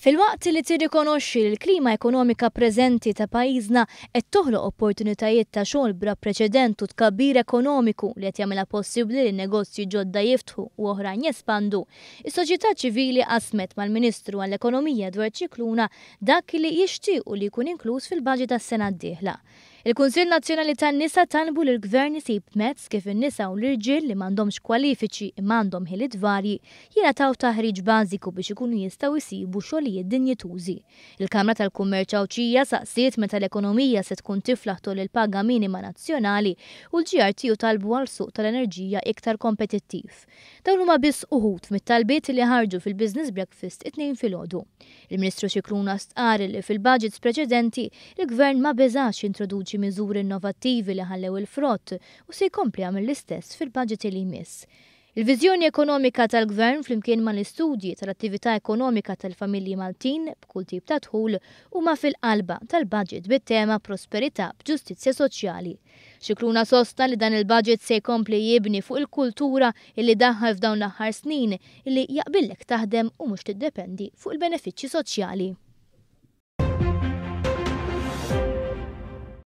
Filwaqt li tirrikonoxxi li l-klima ekonomika preżenti ta' pajjiżna qed toħloq opportunitajiet ta' xogħol bla preċedent u tkabbir ekonomiku li qed jagħmilha possibbli li negozji ġodda jiftħu u oħrajn jespandu, is-soċjetà ċivili qasmet mal-Ministru għall-Ekonomija Edward Scicluna dak li jixtiequ li jkun inkluż fil-baġit għas-sena d-dieħla. Il-Kunsill Nazzjonali tan-Nisa talbu lill-Gvern isib mezz kif in-nisa u l-irġiel li m'għandhomx kwalifiċi imma għandhom ħiliet varji jingħataw taħriġ bażiku biex ikunu jistgħu jsibu xogħlijiet dinjitużi. Il-Kamra tal-Kummerċ Għawdxija saqsiet meta l-ekonomija se tkun tiflaħ tgħolli l-paga minima nazzjonali u l-GRTU talbu għal suq tal-enerġija iktar kompetittiv. Dawn huma biss uħud mit-talbiet li ħarġu fil-Business Breakfast it-Tnejn filgħodu. Il-Ministru Scicluna stqarr li fil-budgets preċedenti, il-Gvern ma beżax jintroduċi miżuri innovattivi li ħallew il-frott u se jkompli jagħmel l-istess fil-budget li jmiss. Il-viżjoni ekonomika tal-Gvern flimkien mal-istudji tal-attività ekonomika tal-familji Maltin b'kull tip ta' dħul huma fil-qalba tal-budget bit-tema Prosperità b'Ġustizzja Soċjali. Scicluna sostna li dan il-budget se jkompli jibni fuq il-kultura illi daħħal f'dawn l-aħħar snin illi jaqbillek taħdem u mhux tiddependi fuq il-benefiċċji soċjali.